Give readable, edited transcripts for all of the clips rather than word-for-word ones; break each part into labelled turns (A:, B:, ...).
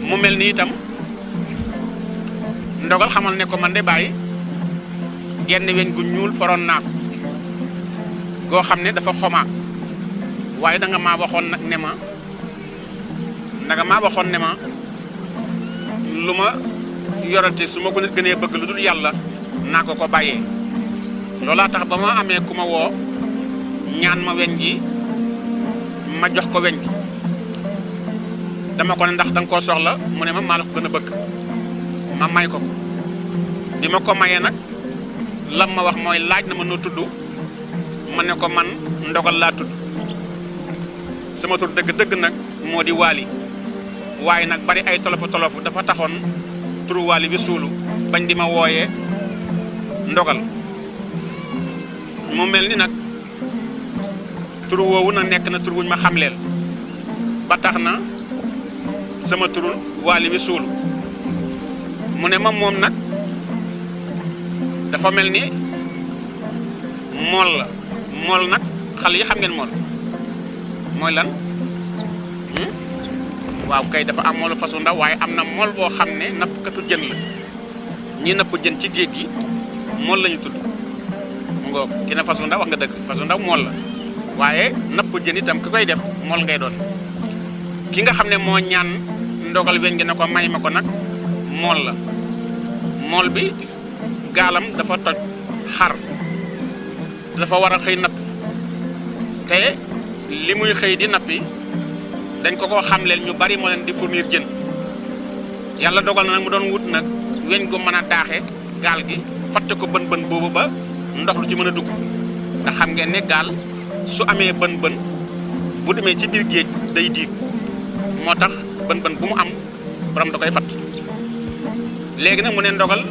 A: mu mel ni itam ndogal xamal ne ko man de bàyyi genn weñ gu ñuul foroon naa ko goo xam ne dafa xomaak waaye danga maa waxoon nag ne ma lu ma yorate su ma ko nit gënee bëgg lu dul yàlla naa ko bàyyee loolaa tax ba ma amee ku ma woo ñaan ma weñ gi ma jox ko weñ gi dama ko ne ndax danga koo soxla mu ne ma maa la ko gën a bëgg ma may ko bi ma ko mayee nag lam ma wax mooy laaj na ma noo tudd ma ne ko man ndogal laa tudd sama tur dëgg-dëgg nag moo di waali waaye nag bari ay tolofu dafa taxoon turu waali bi suulu bañ di ma wooyee ndogal mu mel ni nag turu woowu nag nekk na tur wuñ ma xamleel ba tax na sama turu waali bi suulu mu ne ma moom nag dafa mel ni mool la mool nag xale yi xam ngeen mool mooy lan waaw kay dafa am moolu fasu ndaw waaye am na mool boo xam ne nappkatu jën la ñi napp jën ci géej gi mool la ñu tudd mu ngoog ki ne fasu ndaw wax nga dëgg fasu ndaw mool la waaye napp jën itam ki koy def mool ngay doon ki nga xam ne moo ñaan ndogal weñ gi ne ko may ma ko nag mool la mool bi gaalam dafa toj xar dafa war a xëy napp te li muy xëy di nappi dañ ko xamleel ñu bari moo leen di fournir jën yàlla dogal na nag mu doon wut nag weñ gu mën a daaxe gaal gi fatte ko bën bën boobu ba ndox lu ci mën a dugg nga xam ngeen ne gaal su amee bën bën bu demee ci biir géej day diig moo tax bën bën bu mu am borom da koy fatt léegi nag mu ne ndogal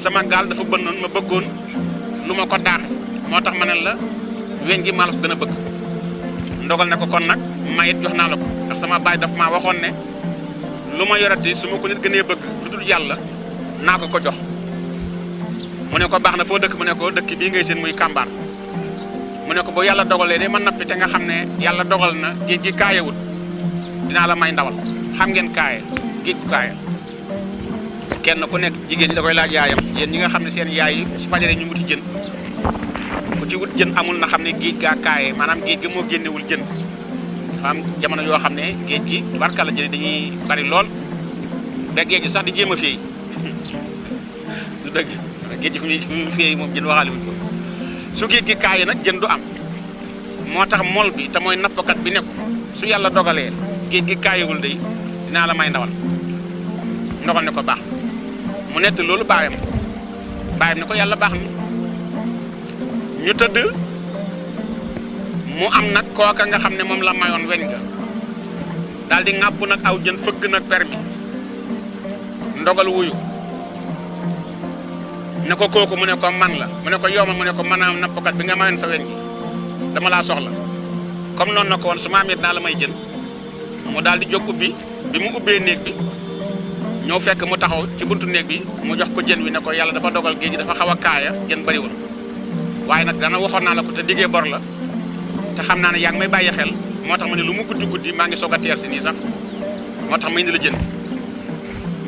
A: sama gaal dafa bënnoon ma bëggoon lu ma ko daaxe moo tax ma ne la weñ gi maa la ko gën a bëgg ndogal ne ko kon nag mayit jox naa la ko ndax sama baay daf maa waxoon ne lu ma yorati su ma ko nit gënee bëgg lu dul yàlla naa ko jox mu ne ko baax na foo dëkk mu ne ko dëkk bii ngay seen muy kàmbaar mu ne ko bu yàlla dogalee de man nappi te nga xam ne yàlla dogal na géej gi kaayewut dinaa la may ndawal xam ngeen kaaye géej gu kaaye kenn ku nekk jigéen ñi da koy laaj yaayam yéen ñi nga xam ne seen yaay yi su fajaree ñu wuti jën ku ci wut jën amul na xam ne géej gaa kaaye maanaam géej gi moo génnewul jën dafa am jamono yoo xam ne géej gi tubarkalla jën dañuy bari lool ba géej gi sax di jéem a féey du dëgg géej gi fu muy féey moom jën waxaale wuñ ko su géej gi kaaye nag jën du am moo tax mol bi te mooy nappkat bi nekk su yàlla dogalee géej gi kaayewul day dinaa la may ndawal ndogal ne ko baax mu nett loolu baayam ne ko yàlla baax na ñu tëdd mu am nag kooka nga xam ne moom la mayoon weñ ga daal di ŋàpp nag aw jën fëgg nag permi ndogal wuyu ne ko kooku mu ne ko man la mu ne ko yow mu ne ko maanaam nappkat bi nga mayoon sa weñ gi dama laa soxla comme noonu na ko woon su ma amee naa la may jën mu daal di jóg ubbi bi mu ubbee néeg bi ñëw fekk mu taxaw ci buntu néeg bi mu jox ko jën wi ne ko yàlla dafa dogal géej gi dafa xaw a kaaya jën bariwul waaye nag dana waxoon naa la ko te diggee bor la te xam naa ne yaa ngi may bàyyi xel moo tax ma ne lu mu guddi guddi maa ngi soog a teer si nii sax moo tax ma indi la jën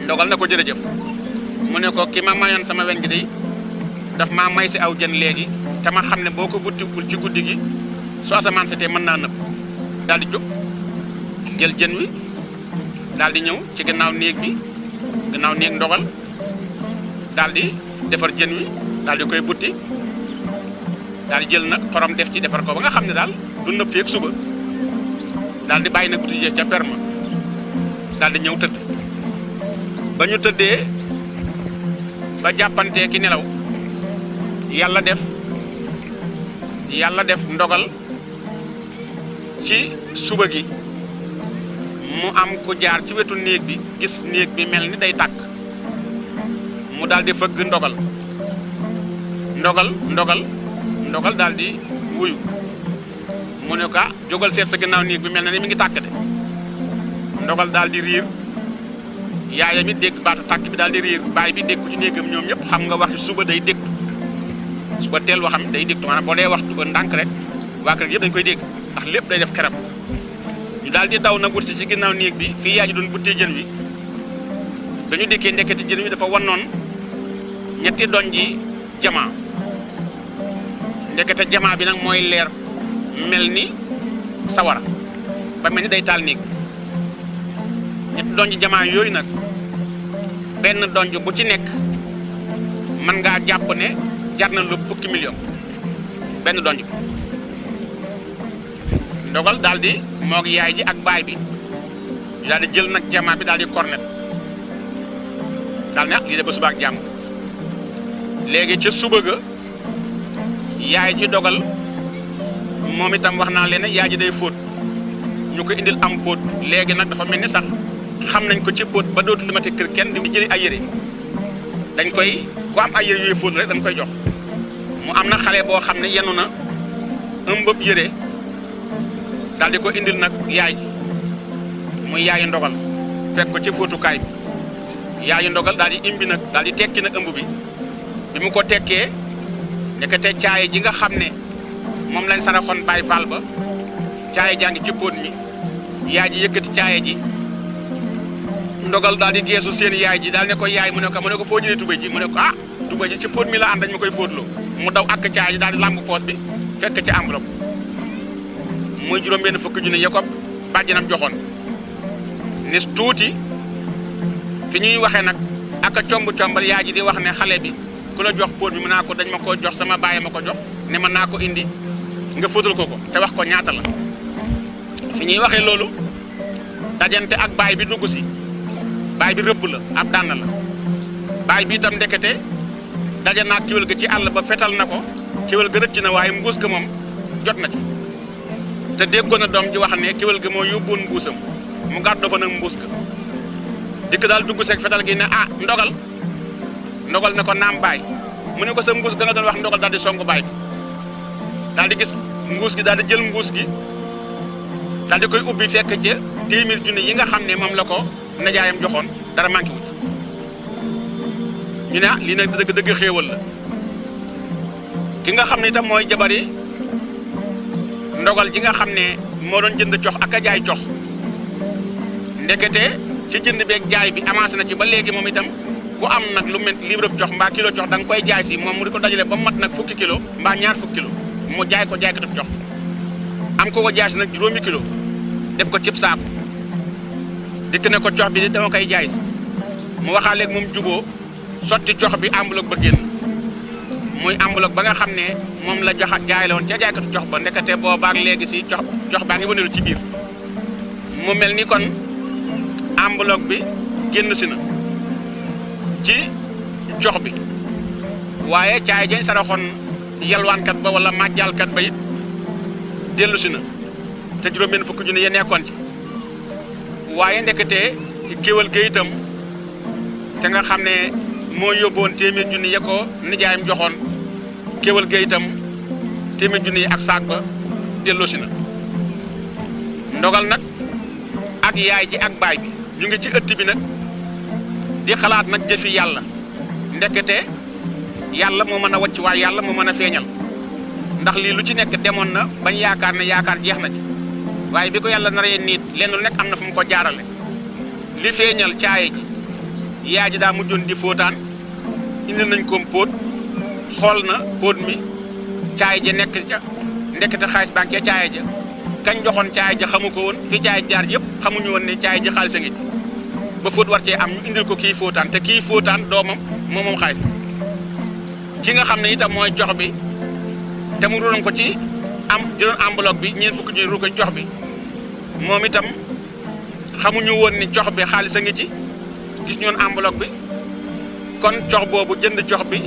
A: ndogal na ko jërëjëf mu ne ko ki ma mayoon sama weñ gi day daf maa may si aw jën léegi te ma xam ne boo ko buddiwul ci guddi gi su asamaan setee mën naa nëb daal di jóg jël jën wi daal di ñëw ci gannaaw néeg bi gannaaw néeg ndogal daal di defar jën wi daal di koy butti daal di jël nag xorom def ci defar ko ba nga xam ne daal du nëb feeg suba daal di bàyyi nag butti jeex ca perma daal di ñëw tëdd ba ñu tëddee ba jàppantee ki nelaw yàlla def ndogal ci suba gi mu am ku jaar ci wetu néeg bi gis néeg bi mel ni day tàkk mu daal di fëgg ndogal daal di wuyu mu ne ko jógal seet sa gannaaw néeg bi mel na ni mi ngi tàkk de ndogal daal di riir yaayam it dégg baatu tàkk bi daal di riir baay bi dégg ci néegam ñoom ñëpp xam nga waxi suba day dégg suba teel waxam day dégg maanaam boo dee wax ba ndànk rek waa kër yëpp dañ koy dégg ndax lépp day def xeram ñu daal di daw na wut si ci ginnaaw néeg bi fii yaay ji doon buttee jën wi dañu dikkee ndekkati jën wi dafa wannoon ñetti doñ ji jamaa ndekete jamaa bi nag mooy leer mel ni sawara ba mel ni day taal néeg ñetti doñ ji jamaa yooyu nag benn donj bu ci nekk mën ngaa jàpp ne jar na lu fukki million benn donj ndogal daal di moog yaay ji ak baay bi ñu daal di jël nag jamaa bi daal di kornet daal ne lii de ba suba ak jàmm léegi ca suba ga yaay ji dogal moom itam wax naa leen ne yaay ji day fóot ñu ko indil am fóot léegi nag dafa mel ni sax xam nañ ko ci fóot ba dootul li ma te kër kenn di jëli ay yére dañ koy ku am ay yére yooyu fóot rek dañ koy jox mu am na xale boo xam ne yenu na ëmbëb yére daal di ko indil nag yaay ji muy yaayu ndogal fekk ko ci fóotukaay bi yaayu ndogal daal di imbi nag daal di tekki nag ëmb bi mu ko tekkee nekkate caaye ji nga xam ne moom lañ saraxoon Baay Faal ba caaye jaa ngi ci póot mi yaay ji yëkkati caaye ji ndogal daal di geesu seen yaay ji daal ne ko yaay mu ne ko foo jëlee tubéy ji mu ne ko ah tubéy ji ci póot mi la ànd dañ ma koy fóotloo mu daw ak caaye ji daal di làmb poos bi fekk ci enveloppe muy juróom benn fukki junni ya ko bàjjanam joxoon nis tuuti fi ñuy waxee nag ak a comb-combal yaay ji di wax ne xale bi ku la jox póot bi mu naa ko dañ ma ko jox sama baay ma ko jox ne mën naa ko indi nga fóotal ko te wax ko ñaata la fi ñuy waxee loolu dajante ak baay bi dugg si baay bi rëbb la ab dànn la baay bi itam ndekete daje naa kéwél ga ci àll ba fetal na ko kéwél ga rëcc na waaye mbuus ga moom jot na ci te déggoon na doom ji wax ne kéwél ga moo yóbbuwoon mbuusam mu gàddoo ba nag mbuus ga dikk daal dugg seeg fetal gi ne ah ndogal ne ko naam baay mu ne ko sa mbuus ga nga doon wax ndogal daal di songu baay bi daal di gis mbuus gi daal di jël mbuus gi daal di koy ubbi fekk ca téeméer junni yi nga xam ne moom la ko najaayam joxoon dara manqué wu ñu ne lii nag dëgg xéewal la ki nga xam ne itam mooy jabari ndogal ji nga xam ne moo doon jënd cox ak a jaay cox ndekete ci jënd beeg jaay bi avancé na ci ba léegi moom itam ku am nag lu mel libre cox mbaa kilo cox da nga koy jaay si moom mu di ko dajale ba mat nag fukki kilo mbaa ñaar fukki kilo mu jaay ko cox am ko jaay si nag juróomi kilo def ko cib saako dikk ne ko cox bi di dama koy jaay si mu waxaaleeg moom juboo sotti cox bi enveloppe ba génn muy enveloppe ba nga xam ne moom la jaay la woon ca jaaykatu cox ba ndekete boobaak léegi si cox baa ngi wëndeelu ci biir mu mel ni kon enveloppe bi génn si na ci cox bi waaye caay jañ saraxoon yalwaankat ba wala màjjaalkat ba it dellu si na te juróom benn fukki junni ya nekkoon ci waaye ndekete kéwél ga itam te nga xam ne moo yóbboon téeméer junni ya ko nijaayam joxoon kéwél ga itam téeméer junni yi ak saak ba dellu si na ndogal nag ak yaay ji ak baay bi ñu ngi ci ëtt bi nag di xalaat nag jëfi yàlla ndekete yàlla moo mën a wàcc waaye yàlla moo mën a feeñal ndax lii lu ci nekk demoon na bañ yaakaar ne yaakaar jeex na ci waaye bi ko yàlla naree niit lenn lu nekk am na fu mu ko jaarale li feeñal caaye ji yaay ji daa mujjoon di fóotaan indi nañ ko póot xool na póot mi caaye ja nekk ca ndekete xaalis baa ngi ca caaye ja kañ joxoon caaye ja xamu ko woon fi caaye jaar yëpp xamuñu woon ne caaye ji xaalis a ngi ba fóot war cee am ñu indil ko kii fóotaan te kii fóotaan doomam moom xaalis ki nga xam ne itam mooy jox bi te mu ruloon ko ci am jëloon enveloppe bi ñeent fukki junni ru ko jox bi moom itam xamuñu woon ni jox bi xaalis a ngi ci gis ñoon enveloppe bi kon jox boobu jënd jox bi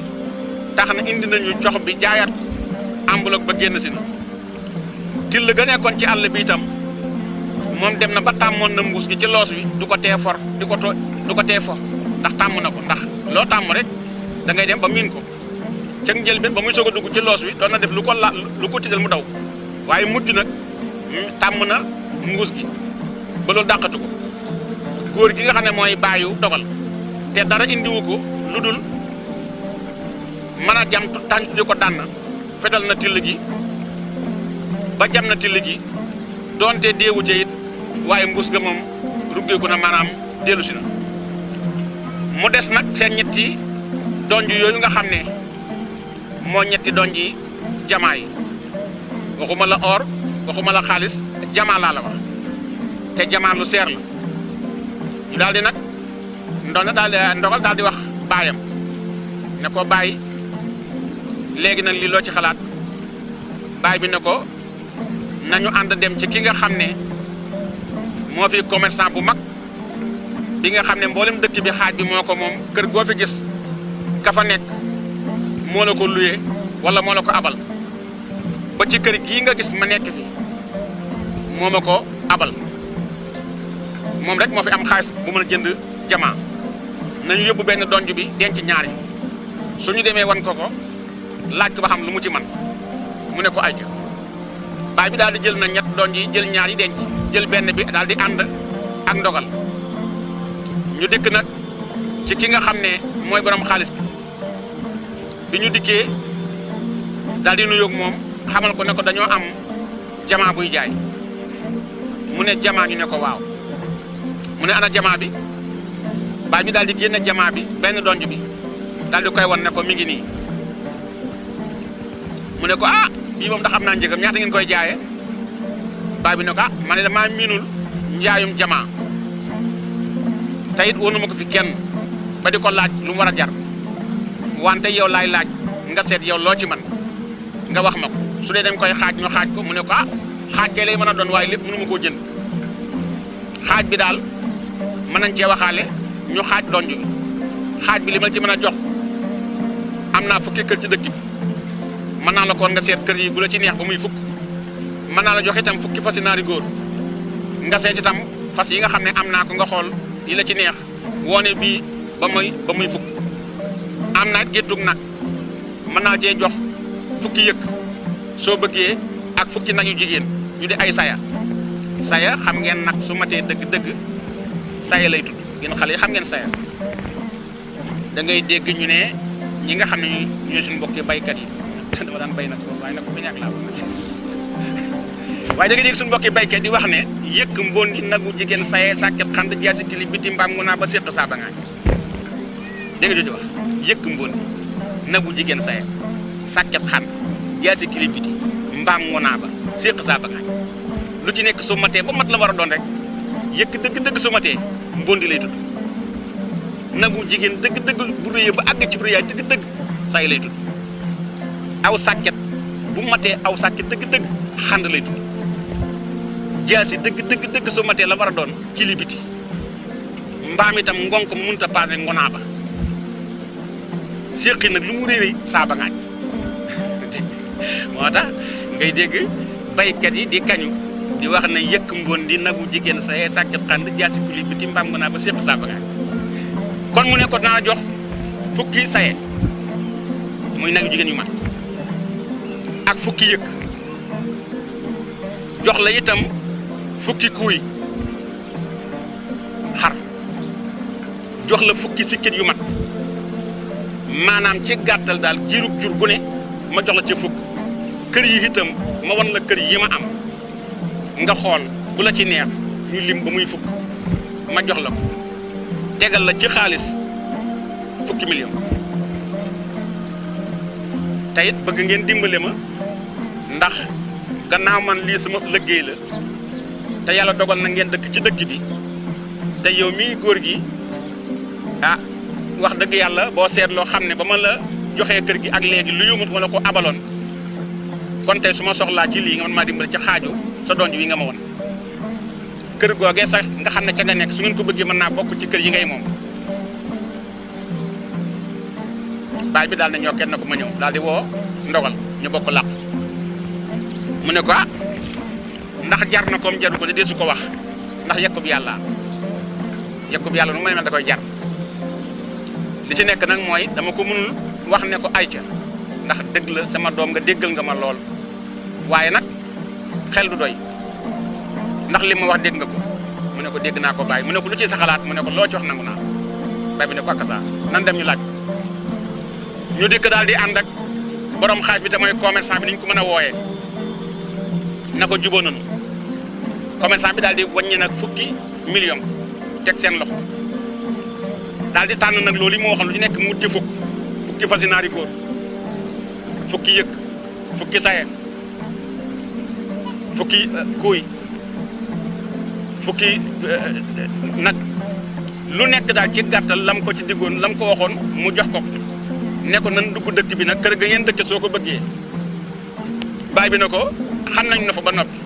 A: tax na indi nañu jox bi jaayaat enveloppe ba génn si na till ga nekkoon ci àll bi itam moom dem na ba tàmmoon na mbuus gi ci loos wi du ko tee for du ko tee fo ndax tàmm na ko ndax loo tàmm rek da ngay dem ba miin ko ca njëlbéen ba muy soog a dugg ci loos wi doon na def lu ko tiital mu daw waaye mujj nag tàmm na mbuus gi ba loolu dàqatu ko góor gi nga xam ne mooy baayu dogal te dara indiwu ko lu dul mën a jam tànc di ko dànn fetal na till gi ba jam na till gi donte deewu ca it waaye mbuus ga moom ruggeeku na maanaam dellu si na mu des nag seen ñetti donj yooyu nga xam ne moo ñetti donj yi jamaa yi waxuma la or waxuma la xaalis jamaa laa la wax te jamaa lu seer la ñu daal di nag ndogal daal di wax baayam ne ko bàyyi léegi nag lii loo ci xalaat baay bi ne ko nañu ànd dem ci ki nga xam ne moo fi commerçant bu mag bi nga xam ne mboolem dëkk bi xaaj bi moo ko moom kër goo fi gis ka fa nekk moo la ko luye wala moo la ko abal ba ci kër gii nga gis ma nekk fi moo ma ko abal moom rek moo fi am xaalis bu mën a jënd jamaa nañu yóbbu benn donj bi denc ñaar yi suñu demee wan ko laaj ko ba xam lu mu ci man mu ne ko ayca baay bi daal di jël na ñett donj yi jël ñaar yi denc jël benn bi daal di ànd ak ndogal ñu dikk nag ci ki nga xam ne mooy borom xaalis bi ñu dikkee daal di nuyoog moom xamal ko ne ko dañoo am jamaa buy jaay mu ne jamaa ñu ne ko waaw mu ne ana jamaa bi baay bi daal di génne jamaa bi benn donj bi daal di koy wan ne ko mi ngi nii mu ne ko ah bii moom ndax am naa njëgam ñaata ngeen koy jaayee baay bi ne ko ah man ne damaa miinul njaayum jamaa te it wóonu ma ko fi kenn ba di ko laaj lu mu war a jar wante yow laay laaj nga seet yow loo ci man nga wax ma ko su dee dañ koy xaaj ñu xaaj ko mu ne ko ah xaaj kay lay mën a doon waaye lépp mënu ma koo jënd xaaj bi daal mën nañ cee waxaale ñu xaaj donj bi xaaj bi li ma ci mën a jox am naa fukki kër ci dëkk bi mën naa la koon nga seet kër yi bu la ci neex ba muy fukk mën naa la jox itam fukki fasi naari góor nga seet itam fas yi nga xam ne am naa ko nga xool yi la ci neex woone bii ba muy fukk am na géttug nag mën naa cee jox fukki yëkk soo bëggee ak fukki nag yu jigéen ñu di ay saya xam ngeen nag su matee dëgg-dëgg saya lay tudd yéen xale yi xam ngeen saya da ngay dégg ñu ne ñi nga xam ne ñooy suñu mbokki baykat yi dama daan bay nag waaye nag bu ñàkk laa waaye da ngay dégg suñu mbokki baykat di wax ne yëkk mbondi nagu jigéen saye sàkket xand jaasi kili biti mbaam ngu naa ba séq saa ba ngaañ dégg nga jooju wax yëkk mbondi nagu jigéen saye sàkket xand jaasi kili biti mbaam ngu naa ba séq saa ba ngaañ lu ci nekk su matee ba mat la war a doon rek yëkk dëgg-dëgg su matee mbondi lay tudd nagu jigéen dëgg-dëgg bu rëyee ba àgg ci rëyaay dëgg-dëgg say lay tudd aw sàkket bu matee aw sàkket dëgg-dëgg xand lay tudd jaasi dëgg su matee la war a doon kili biti mbaam itam ngonk munta paase ngonaa ba séqi nag lu mu réeré saa ba ngaañ moo tax ngay dégg baykat yi di kañu di wax ne yëkk mbon di nagu jigéen saye sàkket xand jaasi kili biti mbaam ngonaa ba séq saa ba ngaañ kon mu ne ko naa jox fukki saye muy nag jigéen yu mat ak fukki yëkk jox la itam fukki kuuy xar jox la fukki sikkit yu mat maanaam ci gàttal daal jiirug jur gu ne ma jox la ci fukk kër yi itam ma wan la kër yi ma am nga xool bu la ci neex ñu lim ba muy fukk ma jox la ko tegal la ci xaalis fukki million te it bëgg ngeen dimbale ma ndax gannaaw man lii sama liggéey la te yàlla dogal na ngeen dëkk ci dëkk bi te yow mii góor gi ah wax dëgg yàlla boo seetloo xam ne ba ma la joxee kër gi ak léegi lu yumut wala ko abaloon kon tey su ma soxlaa ci lii nga mën maa dimbale ci xaaju sa donj wi nga ma won kër googee sax nga xam ne ca nga nekk su ngeen ko bëggee mën naa bokk ci kër yi ngay moom baay bi daal ne ñoo kenn ko ma ñëw daal di woo ndogal ñu bokk làq mu ne ko ah ndax jar na koom jaru ko de deesu ko wax ndax yekkub yàlla nu mu mel da koy jar li ci nekk nag mooy dama ko mënul wax ne ko ayca ndax dëgg la sama doom nga déggal nga ma lool waaye nag xel du doy ndax li ma wax dégg nga ko mu ne ko dégg naa ko bàyyi mu ne ko lu ci sa xalaat mu ne ko loo ci wax nangu naa bay bi ne ko ak saa nan dem ñu laaj ñu dikk daal di ànd ak borom xaaj bi te mooy commerçant bi ni ñu ko mën a wooyee na ko jubóo nañu commerçant bi daal di wàññi nag fukki million teg seen loxo daal di tànn nag loolu yi moo waxoon lu ci nekk mu wut ci fukki fasinaari góor fukki yëkk fukki saye fukki kuuy fukki nag lu nekk daal ci gàttal lam ko ci diggoon lam ko waxoon mu jox ko ne ko nan dugg dëkk bi nag kër ga ngeen dëkk soo ko bëggee baay bi na ko xam nañ na fa ba noppi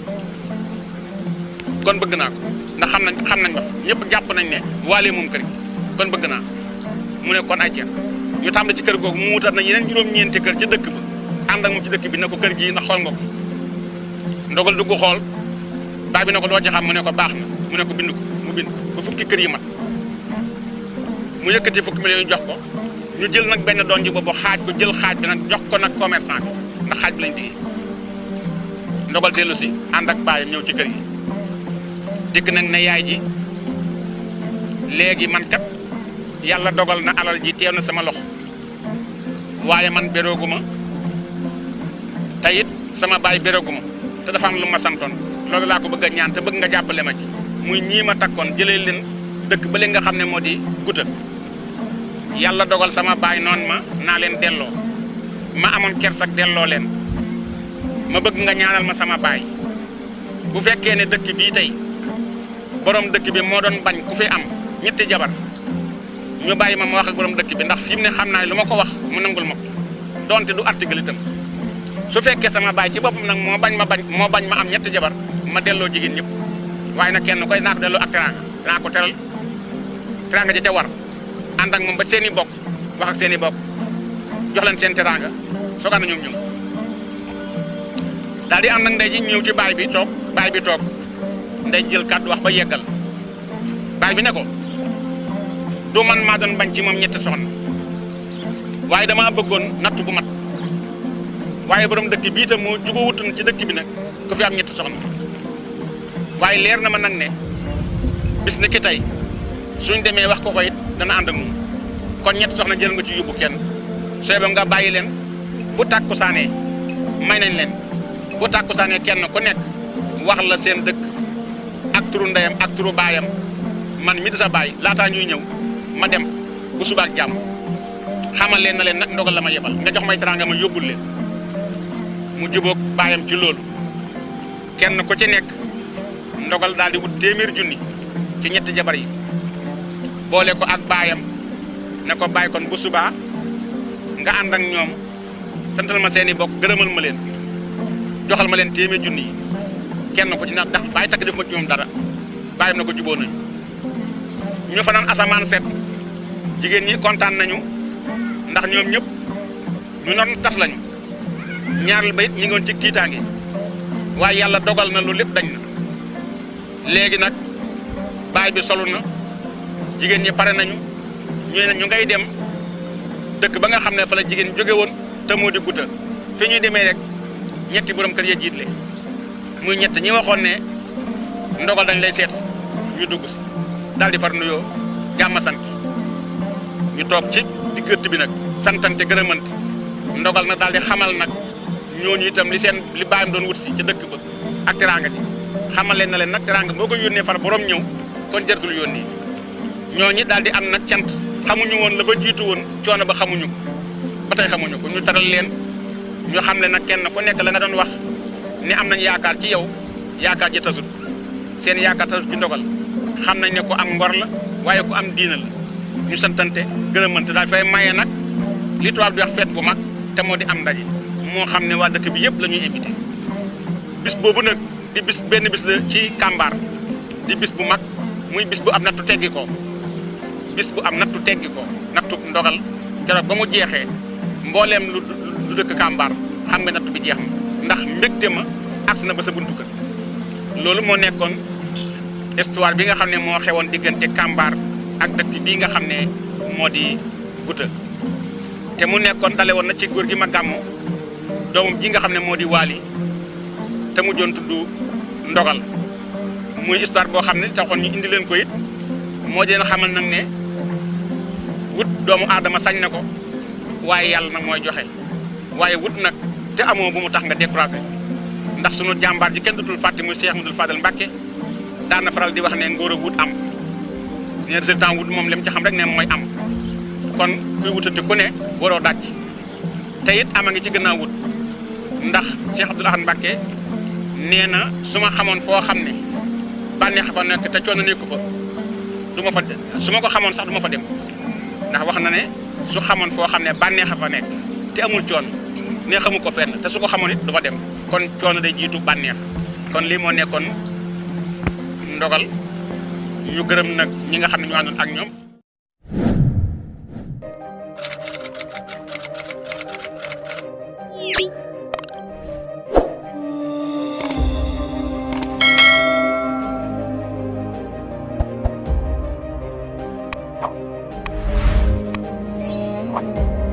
A: kon bëgg naa ko ndax xam nañ ba ñëpp jàpp nañ ne waalee moom kër gi kon bëgg naa mu ne kon ay ceeb ñu tàmbali ci kër googu mu wutal na yeneen juróom-ñeenti kër ci dëkk ba ànd ak moom ci dëkk bi ne ko kër gii ndax xool nga ko ndogal dugg xool baay bi ne ko doo ci xam mu ne ko baax na mu ne ko bind ko mu bind ba fukki kër yi mat mu yëkkati fukki millions yu jox ko ñu jël nag benn doon ji boobu xaaj ko jël xaaj bi nag jox ko nag commerçant bi ndax xaaj bi lañ digee ndogal dellu si ànd ak baayam ñëw ci kër yi dikk nag ne yaay ji léegi man kat yàlla dogal na alal ji teew na sama loxo waaye man bérooguma te it sama baay bérooguma te dafa am lu ma santoon loolu laa ko bëgg a ñaan te bëgg nga jàppale ma ci muy ñii ma takkoon jëlee leen dëkk ba leen nga xam ne moo di Gouta yàlla dogal sama baay noonu ma naa leen delloo ma amoon kersak delloo leen ma bëgg nga ñaanal ma sama baay bu fekkee ne dëkk bii tey borom dëkk bi moo doon bañ ku fi am ñetti jabar ñu bàyyi ma wax ak borom dëkk bi ndax fi mu ne xam naa ne lu ma ko wax mu nangul ma ko donte du article itam su fekkee sama baay ci boppam nag moo bañ ma am ñetti jabar ma delloo jigéen ñëpp waaye nag kenn koy naa ko delloo ak teraanga naa ko teral teraanga ja ca war ànd ak moom ba seen i bokk wax ak seen i bokk jox leen seen teraanga soogaan na ñoom ñëw daal di ànd ak ndey ji ñëw ci baay bi toog ndey jël kàddu wax ba yeggal baay bi ne ko du man maa doon bañ ci moom ñetti soxna waaye dama bëggoon natt bu mat waaye borom dëkk bii itam moo jubawutoon ci dëkk bi nag ku fi am ñetti soxna waaye leer na ma nag ne bis ni ki tey suñ demee wax ko it dana ànd ak moom kon ñetti soxna jël nga ci yóbbu kenn sooy ba nga bàyyi leen bu tàkkusaanee may nañ leen bu tàkkusaanee kenn ku nekk wax la seen dëkk ak turu ndeyam ak turu baayam man mi di sa baay laataa ñuy ñëw ma dem bu subaak jàmm xamal leen na leen nag ndogal la ma yebal nga jox may teraanga ma yóbbul leen mu jubóog baayam ci loolu kenn ku ci nekk ndogal daal di wut 100 junni ci ñetti jabar yi boole ko ak baayam ne ko bàyyi kon bu subaa nga ànd ak ñoom santal ma seeni bokk gërëmal ma leen joxal ma leen 100 junni yi kenn ku ci nag ndax bàyyi takk def ma ci moom dara bàyyam na ko jubóo nañu ñu fanaan asamaan set jigéen ñi kontaan nañu ndax ñoom ñëpp ñu noon tas lañu ñaareel ba it ñi ngi woon ci tiitaange waaye yàlla dogal na lu lépp dañ na léegi nag baay bi solu na jigéen ñi pare nañu ñu ngay dem dëkk ba nga xam ne fa la jigéen jóge woon te moo di Gouta fi ñuy demee rek ñetti borom kër ya jiitle muy ñett ñi waxoon ne ndogal dañ lay seet ñu dugg si daal di far nuyoo jàmm sant ñu toog ci diggante bi nag santante gërëmante ndogal na daal di xamal nag ñooñu itam li baayam doon wut si ca dëkk ba ak teraanga ji xamal leen na leen nag teraanga boo ko yónnee far borom ñëw kon jërtul yónnee ñooñu daal di am nag cant xamuñu woon la ba jiitu woon coono ba xamuñu ko ba tey xamuñu ko ñu taral leen ñu xam ne nag kenn ku nekk la nga doon wax ni am nañ yaakaar ci yow yaakaar ji tasut seen yaakaar tasut ci ndogal xam nañ ne ku am ngor la waaye ku am diina la ñu santante gërëmante daal fay maye nag li tubaab di wax fête bu mag te moo di am ndaje moo xam ne waa dëkk bi yëpp la ñuy invité bis boobu nag di bis benn bis la ci Kàmbaar di bis bu mag muy bis bu am nattu teggi ko bis bu am nattu teggi ko nattu ndogal keroog ba mu jeexee mbooleem lu dëkk Kàmbaar xam nga nattu bi jeex na ndax mbégte ma agsi na ba sa buntu kër loolu moo nekkoon histoire bi nga xam ne moo xewoon diggante Kàmbaar ak dëkk bii nga xam ne moo di Gouta te mu nekkoon dale woon na ci góor gi ma gàmmu doomam ji nga xam ne moo di Waali te mu joon tudd ndogal muy histoire boo xam ne taxoon ñu indi leen ko it moo di leen xamal nag ne wut doomu aadama sañ na ko waaye yàlla nag mooy joxe waaye wut nag te amoo bu mu tax nga découragé ndax sunu jàmbaar ji kenn dutul fàtte muy Cheikh Ahmadou Fadel Mbacké daan na faral di wax ne ngóor a wut am ne résultat wut moom lim ci xam rek ne mooy am kon kuy wutati ku ne waroo daj te it ama ngi ci gannaaw wut ndax Cheikh Abdoul Ahad Mbacké nee na su ma xamoon foo xam ne bànneex fa nekk te coono nekku fa du ma fa su ma ko xamoon sax du ma fa dem ndax wax na ne su xamoon foo xam ne bànneex fa nekk te amul coono ne xamu ko fenn te su ko xamoon it du fa dem kon coono day jiitu bànneex kon lii moo nekkoon ndogal ñu gërëm nag ñi nga xam ne ñu àndoon ak ñoom.
B: Thank you.